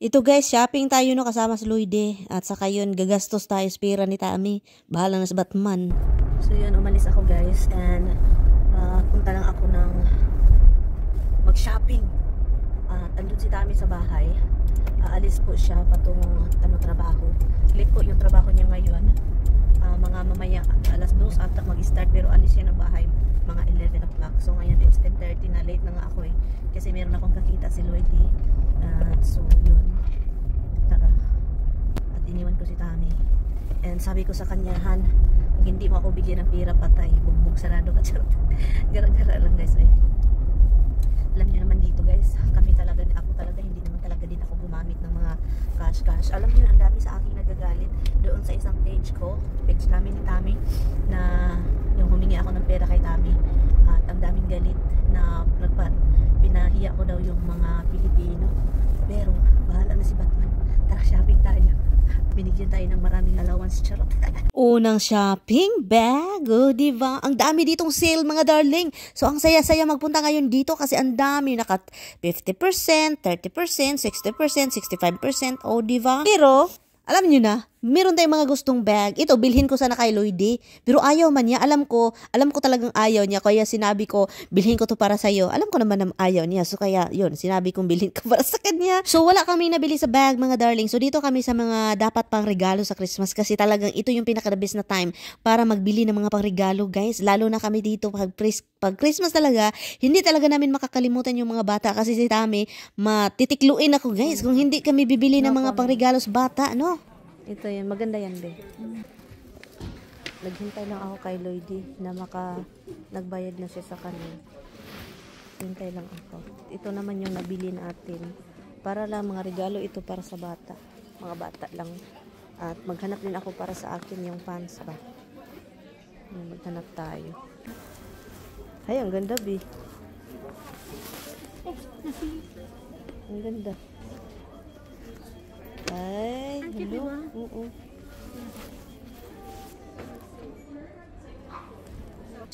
Ito guys, shopping tayo no kasama si Lloydie. At saka yun, gagastos tayo sa pera ni Tami. Bahala na sa Batman. So yun, umalis ako guys. And punta lang ako ng mag-shopping. Andun si Tami sa bahay. Aalis po siya patungong trabaho. Late po yung trabaho niya ngayon. Mga mamaya alas 2 ata mag-start. Pero alis siya ng bahay mga 11 o'clock. So ngayon it's 10:30 na, late na nga ako eh. Kasi meron akong kakita si Lloydie. So yun, tara. At iniwan ko si Tami. And sabi ko sa kanya, Han, kung hindi mo ako bigyan ng pera, patay, bugbog sarado ka. Gara-gara lang guys eh. Alam niyo naman dito guys, kami talaga, ako talaga, hindi naman talaga din ako gumamit ng mga cash. Alam niyo, ang dami sa akin nagagalit doon sa isang page ko, page namin ni Tami, na yung humingi ako ng pera kay Tami. At ang daming galit na pinahiya ko daw yung mga Pilipino. Pero bahala na si Batman. Tara, shopping tayo. Binigyan tayo ng maraming allowance, charot. Unang shopping bag, diba? Ang dami ditong sale mga darling. So ang saya-saya magpunta ngayon dito kasi ang dami, naka 50%, 30%, 60%, 65%, diba? Pero alam niyo na, meron tayong mga gustong bag. Ito, bilhin ko sana kay Lloydie. Pero ayaw man niya. Alam ko talagang ayaw niya. Kaya sinabi ko, bilhin ko to para sa'yo. Alam ko naman na ayaw niya. So kaya, yun, sinabi kong bilhin ko para sa kanya. So wala kami nabili sa bag, mga darling. So dito kami sa mga dapat pang regalo sa Christmas. Kasi talagang ito yung pinaka-the best na time para magbili ng mga pang regalo, guys. Lalo na kami dito pag Christmas talaga. Hindi talaga namin makakalimutan yung mga bata. Kasi si Tami, matitikluin ako, guys. Kung hindi kami bibili ng mga pang regalo sa bata, no? Ito yan, maganda yan, be. Naghintay lang ako kay Lloydie na nagbayad na siya sa kanya. Hintay lang ako. Ito naman yung nabili natin. Para lang mga regalo ito para sa bata. Mga bata lang. At maghanap din ako para sa akin yung pants ba. Maghanap tayo. Ay, ang ganda, be. Ang ganda. Ay, hello. Oo.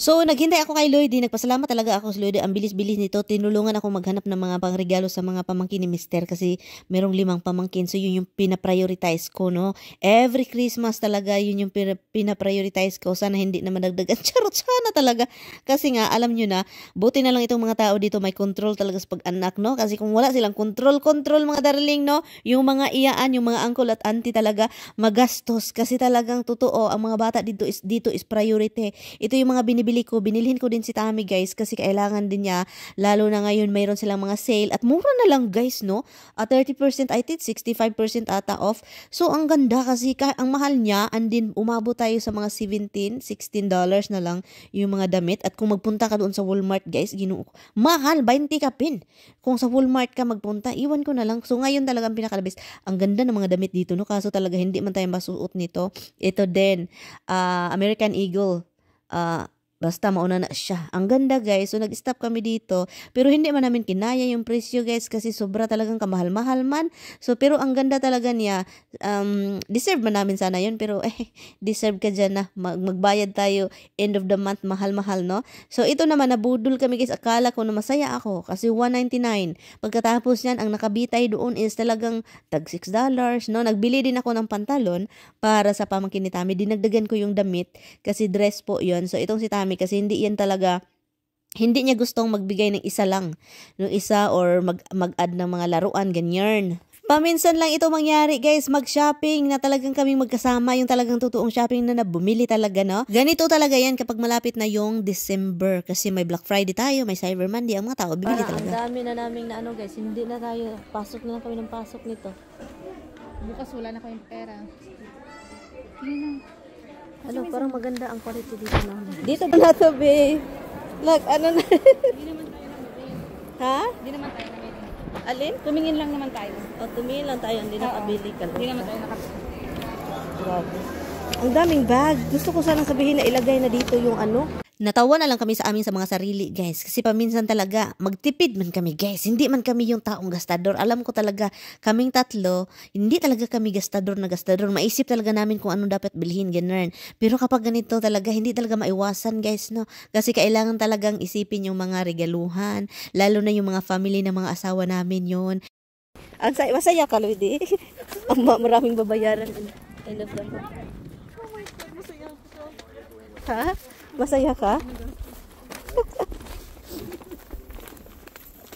So, naghintay ako kay Lloydie. Nagpasalamat talaga ako sa Lloydie. Ang bilis-bilis nito. Tinulungan ako maghanap ng mga pangregalo sa mga pamangkin ni Mister kasi merong 5 pamangkin. So, yun yung pinaprioritize ko, no? Every Christmas talaga, yun yung pinaprioritize ko. Sana hindi na madagdagan. Charot, sana talaga. Kasi nga, alam nyo na, buti na lang itong mga tao dito may control talaga sa pag-anak, no? Kasi kung wala silang control, mga darling, no? Yung mga iyaan, yung mga uncle at auntie talaga magastos. Kasi talagang totoo, ang mga bata dito is priority. Ito yung mga binilhin ko din si Tami, guys, kasi kailangan din niya, lalo na ngayon mayroon silang mga sale at mura na lang, guys, no? 30% I think 65% ata off. So ang ganda kasi ang mahal niya, and din umabot tayo sa mga $16 na lang yung mga damit. At kung magpunta ka doon sa Walmart, guys, mahal, 20 ka pin. Kung sa Walmart ka magpunta, iwan ko na lang. So ngayon talaga ang pinaka-best. Ang ganda ng mga damit dito, no? Kaso talaga hindi man tayo masuot nito. Ito din, American Eagle. Basta mauna na siya. Ang ganda, guys. So nag-stop kami dito. Pero hindi man namin kinaya yung presyo, guys, kasi sobra talagang kamahal-mahal man. So pero ang ganda talaga niya. Deserve man namin sana yun. Pero deserve ka dyan na. Magbayad tayo end of the month. Mahal-mahal, no? So ito naman, nabudol kami, guys. Akala ko na masaya ako. Kasi $199. Pagkatapos yan, ang nakabitay doon is talagang tag $6, no? Nagbili din ako ng pantalon para sa pamangkin ni Tami. Dinagdagan ko yung damit kasi dress po yun. So itong si Tami, kasi hindi niya gustong magbigay ng isa lang, ng isa or mag-add ng mga laruan, ganyan. Paminsan lang ito mangyari, guys, mag-shopping na talagang kaming magkasama, yung talagang totoong shopping na bumili talaga, no? Ganito talaga yan kapag malapit na yung December, kasi may Black Friday tayo, may Cyber Monday, ang mga tao bibili talaga. Ang dami na naming na guys, hindi na tayo, pasok na lang kami ng pasok nito. Bukas wala na kayong pera. Ano, parang maganda ang quality dito naman. Dito ba na to, be? Like, ano na? Hindi naman tayo na-meeting. Ha? Hindi naman tayo na-meeting. Alin? Tumingin lang naman tayo. Tumingin lang tayo, hindi nakabili ka. Hindi naman tayo nakabili. Grabe. Ang daming bag. Gusto ko sanang sabihin na ilagay na dito yung ano. Natawa na lang kami sa amin sa mga sarili, guys. Kasi paminsan talaga, magtipid man kami, guys. Hindi man kami yung taong gastador. Alam ko talaga, kaming tatlo, hindi talaga kami gastador na gastador. Maisip talaga namin kung ano dapat bilhin, ganun. Pero kapag ganito talaga, hindi talaga maiwasan, guys, no? Kasi kailangan talagang isipin yung mga regaluhan. Lalo na yung mga family ng mga asawa namin yon. Masaya ka, Ludi. Ang maraming babayaran. I love them. Ha? Masaya ka?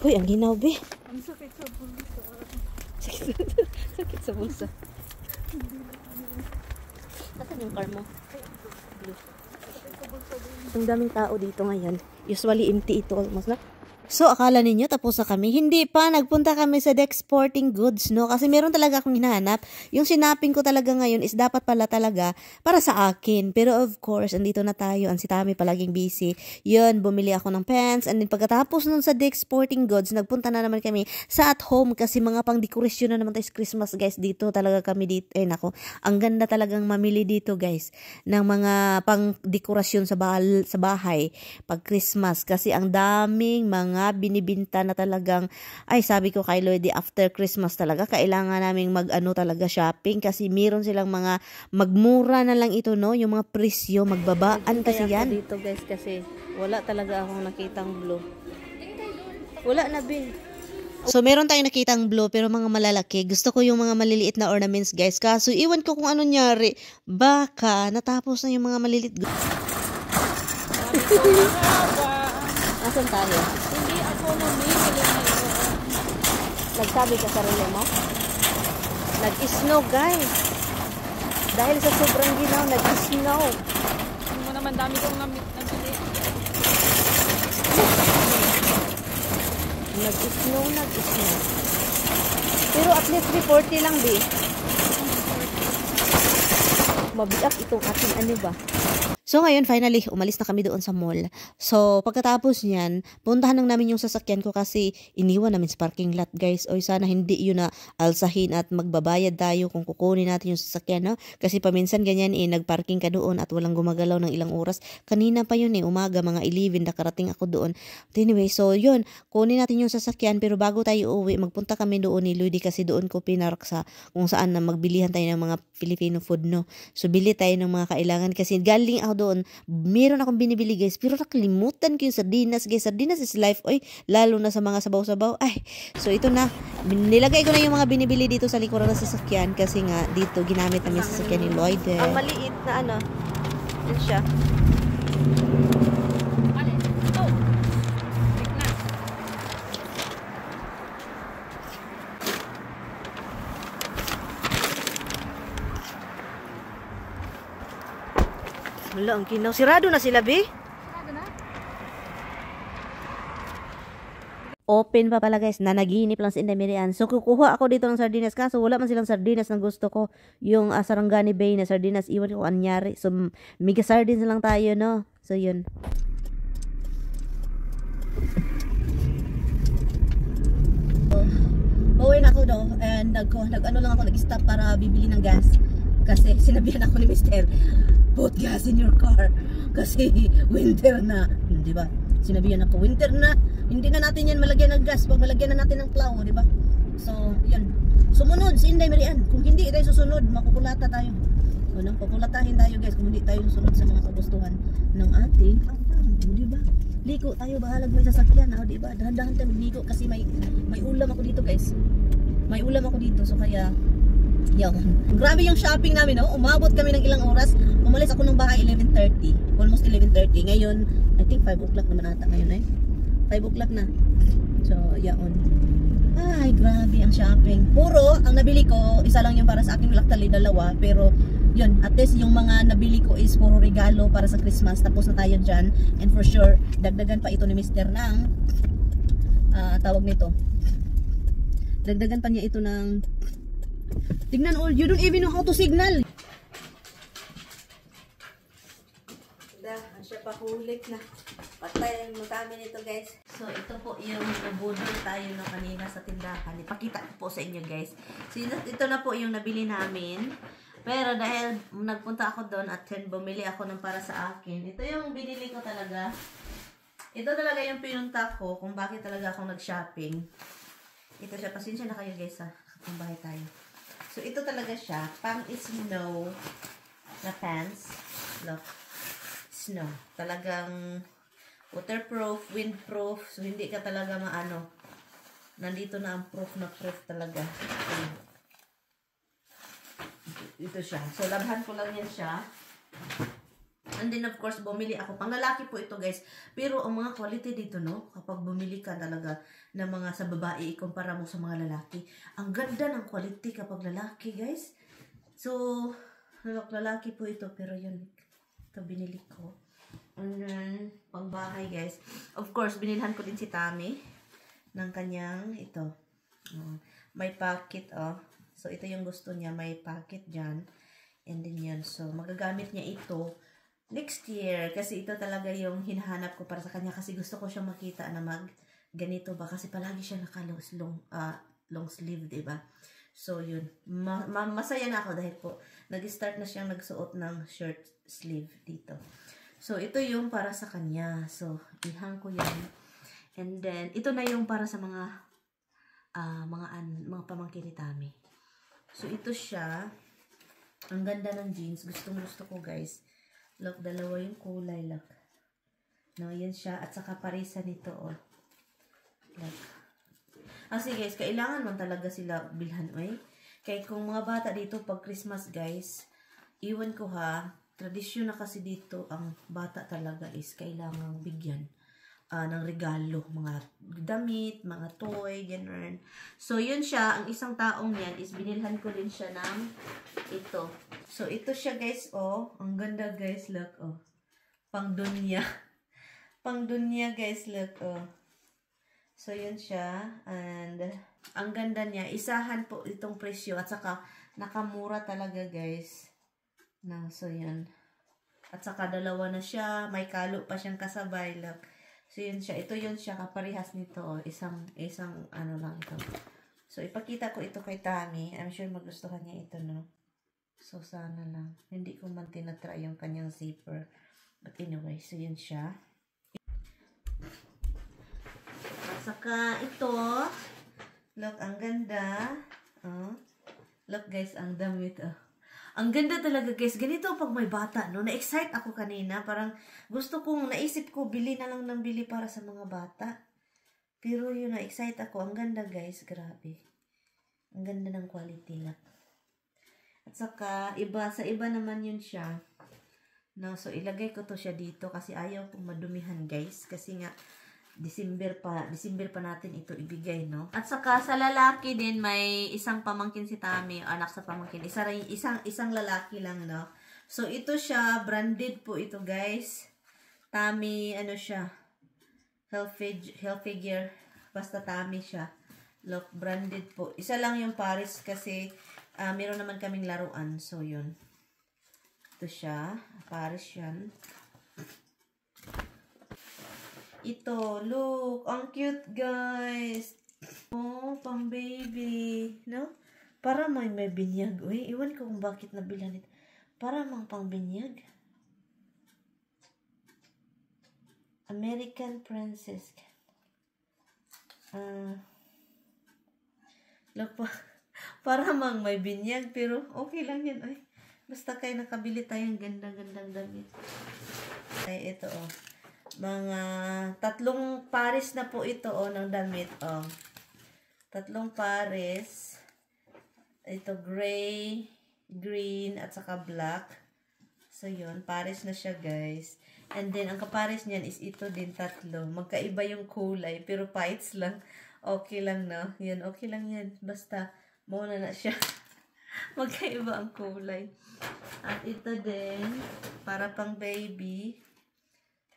Uy, ang ginaw, be. Ang sakit sa bulsa. Sakit sa bulsa. Asan yung car mo? Blue. Ang daming tao dito ngayon. Usually empty ito almost na. So, akala ninyo tapos na kami? Hindi pa. Nagpunta kami sa Dex Sporting Goods, no? Kasi meron talaga akong hinahanap. Yung sinaping ko talaga ngayon is dapat pala talaga para sa akin. Pero of course, andito na tayo. Ang si Tami palaging busy. Yun, bumili ako ng pants. And then pagkatapos nun sa Dex Sporting Goods, nagpunta na naman kami sa at home kasi mga pang dekorasyon na naman tayo sa Christmas, guys. Dito talaga kami dito. Eh, nako. Ang ganda talagang mamili dito, guys. Ng mga pang dekorasyon sa bahay pag Christmas. Kasi ang daming mga binibinta na talagang, ay sabi ko kay Lloyd, after Christmas talaga, kailangan naming mag-ano talaga shopping kasi meron silang mga magmura na lang ito, no? Yung mga presyo, magbabaan kasi yan. Dito guys kasi wala talaga akong nakitang blue. Wala na bin. So, meron tayong nakitang blue pero mga malalaki. Gusto ko yung mga maliliit na ornaments, guys. Kaso, iwan ko kung ano nyari. Baka, natapos na yung mga maliliit. Asan tayo? Hindi ako namimili ngayon. Nagsabi ka sarili mo? Nag-snow, guys. Dahil sa sobrang ginaw, nag-snow. Ano mo naman, dami kong nabili. Nag-snow. Pero at least 340 lang, be. Mabiyak itong ating ano ba? So ngayon, finally, umalis na kami doon sa mall. So, pagkatapos niyan, puntahan lang namin yung sasakyan ko kasi iniwan namin sa parking lot, guys. Oy, sana hindi yun na alsahin at magbabayad tayo kung kukunin natin yung sasakyan, no? Kasi paminsan ganyan nagparking ka doon at walang gumagalaw ng ilang oras. Kanina pa yun umaga, mga 11, nakarating ako doon. But anyway, so yun, kunin natin yung sasakyan pero bago tayo uuwi, magpunta kami doon ni Ludi kasi doon ko pinark sa kung saan na magbilihan tayo ng mga Filipino food, no? So, bili tayo ng mga kailangan kasi galing ako doon, meron akong binibili, guys, pero nakalimutan ko yung sardinas, guys. Sardinas is life, oy, lalo na sa mga sabaw-sabaw. Ay, so ito na, nilagay ko na yung mga binibili dito sa likuran ng sasakyan kasi nga dito ginamit namin sa sasakyan ni Lloyd. Ang maliit na ano, yun siya. Oh! Big na. Wala, ang kinaw. Sirado na sila, be. Ano na? Open pa pala, guys. Nanaginip lang si Indamirian. So, kukuha ako dito ng sardinas. Kaso, wala man silang sardinas na gusto ko. Yung Sarangani Bay na sardinas. Iwan ko anyari. So, mega sardines lang tayo, no? So, yun. Uwi na ako, no? And nag-ano lang ako. Nag-stop para bibili ng gas. Kasi, sinabihan ako ni Mr. Put gas in your car kasi winter na, di ba? Sinabihan ako, winter na, hindi na natin yan malagyan ng gas pag malagyan na natin ng plow, di ba? So, yun. Sumunod si Inday Marian. Kung hindi tayo susunod, makukulata tayo. O, nang kukulatahin tayo, guys, kung hindi tayo susunod sa mga kagustuhan ng ating di ba? Liko tayo, bahalag may sasakyan, di ba? Dahan-dahan tayo magliko kasi may ulam ako dito, guys. May ulam ako dito, so kaya yun. Grabe yung shopping namin, no? Umabot kami ng ilang oras. Umalis ako ng bahay 11:30. Almost 11:30. Ngayon, I think 5 o'clock naman ata ngayon, 5 o'clock na. So, yaon. Ay, grabe ang shopping. Puro, ang nabili ko, isa lang yung para sa akin, actually dalawa. Pero, yun, at least yung mga nabili ko is puro regalo para sa Christmas. Tapos na tayo dyan. And for sure, dagdagan pa ito ni Mr. ng tawag nito. Dagdagan pa niya ito ng tignan all, you don't even know how to signal. Siya pa hulik na. Patay ang kami nito, guys. So, ito po yung nabudol tayo na kanina sa tindahan. Ipakita ko po sa inyo, guys. So, ito na po yung nabili namin. Pero dahil nagpunta ako doon at bumili ako ng para sa akin. Ito yung binili ko talaga. Ito talaga yung pinunta ko kung bakit talaga ako nag-shopping. Ito siya. Pasensya na kayo, guys, ha. Kung bakit tayo. So, ito talaga siya. Pang snow na pants. Look. Snow. Talagang waterproof, windproof. So, hindi ka talaga maano. nandito na ang proof na proof talaga. So, ito siya. So, labhan ko lang yan siya. And then, of course, bumili ako. Pang lalaki po ito, guys. Pero, ang mga quality dito, no? Kapag bumili ka talaga ng mga sa babae, ikumpara mo sa mga lalaki. Ang ganda ng quality kapag lalaki, guys. So, lalaki po ito. Pero yun, ito binili ko. And then, pang bahay, guys. Of course, binilhan ko din si Tami ng kanyang ito. May pocket, oh. So, ito yung gusto niya. May pocket dyan. And then yun. So, magagamit niya ito next year. Kasi ito talaga yung hinahanap ko para sa kanya. Kasi gusto ko siya makita na ganito ba. Kasi palagi siya long sleeve, diba? So, yun. Masaya na ako dahil po nag-start na siyang nagsuot ng short sleeve dito. So, ito yung para sa kanya. So, ihang ko yan. And then, ito na yung para sa mga pamangkin ni Tami. So, ito siya. Ang ganda ng jeans. Gusto ko, guys. Look, dalawa yung kulay, look. No, yan siya. At saka parisa nito, oh. Look. Kasi, guys, kailangan man talaga sila bilhan, eh. Kaya kung mga bata dito, pag Christmas, guys, iwan ko ha, tradisyon na kasi dito, ang bata talaga is kailangang bigyan ng regalo, mga damit, mga toy, ganun. So, yun siya. Ang isang taong yan is binilhan ko din siya ng ito. So, ito siya, guys, oh. Ang ganda, guys, look, oh. Pang dunya. Pang dunya, guys, look, oh. So, yun siya. And, ang ganda niya. Isahan po itong presyo. At saka, nakamura talaga, guys. No, so, yun. At saka, dalawa na siya. May kalo pa siyang kasabay, look. So, yun siya. Ito yun siya. Kaparihas nito. Oh. Isang ano lang ito. So, ipakita ko ito kay Tami. I'm sure magustuhan niya ito, no? So, sana lang. Hindi ko man tinatry yung kanyang zipper. But anyway, so yun siya. At saka, ito. Look, ang ganda. Oh. Look, guys, ang damit, oh. Ang ganda talaga, guys. Ganito pag may bata, no? Na-excite ako kanina. Parang naisip ko, bili na lang ng bili para sa mga bata. Pero yun, na-excite ako. Ang ganda, guys. Grabe. Ang ganda ng quality lang. At saka, sa iba naman yun siya. No? So, ilagay ko to siya dito kasi ayaw kong madumihan, guys. Kasi nga, December pa natin ito ibigay, no? At saka sa lalaki din may isang pamangkin si Tami, anak sa pamangkin. Isang lalaki lang, no? So ito siya, branded po ito, guys. Tami, ano siya? Health figure. Basta Tami siya. Look, branded po. Isa lang yung Paris kasi meron naman kaming laruan. So yun. Ito siya. Paris yan. Ito, look, ang cute, guys. Oh, pang baby, no? Para may binyag. Uy, iwan ko kung bakit nabilhan ito. Para mang pang binyag. American Princess. Look, para mang may binyag, pero okay lang yan. Uy, basta kayo nakabili tayong gandang-gandang damit. Ay, ito, oh. Mga 3 pares na po ito, oh, ng damit, oh. 3 pares. Ito, gray, green, at saka black. So, yun. Pares na siya, guys. And then, ang kapares niyan is ito din 3. Magkaiba yung kulay, pero pites lang. Okay lang, no? Yun, okay lang yan. Basta, muna na siya. Magkaiba ang kulay. At ito din, para pang baby.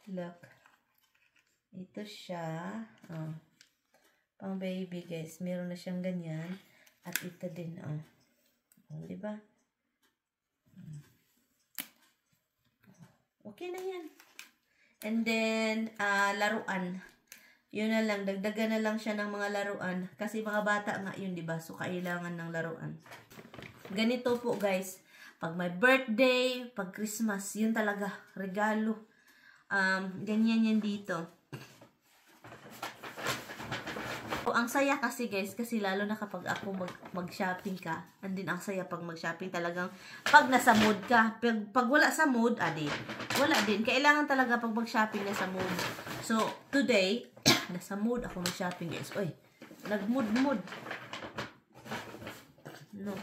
Look. Ito siya. Oh. Pang baby, guys. Meron na siyang ganyan. At ito din, oh. Oh, diba? Okay na yan. And then, laruan. Yun na lang. Dagdagan na lang siya ng mga laruan. Kasi mga bata nga yun, diba? So, kailangan ng laruan. Ganito po, guys. Pag may birthday, pag Christmas, yun talaga. Regalo. Ganyan yan dito. Ang saya kasi, guys, kasi lalo na kapag ako mag-shopping ka, and then ang saya pag mag-shopping talagang pag nasa mood ka. Pag wala sa mood, wala din. Kailangan talaga pag mag-shopping nasa mood. So, today, nasa mood ako mag-shopping, guys. Uy, Nagmud-mud. No.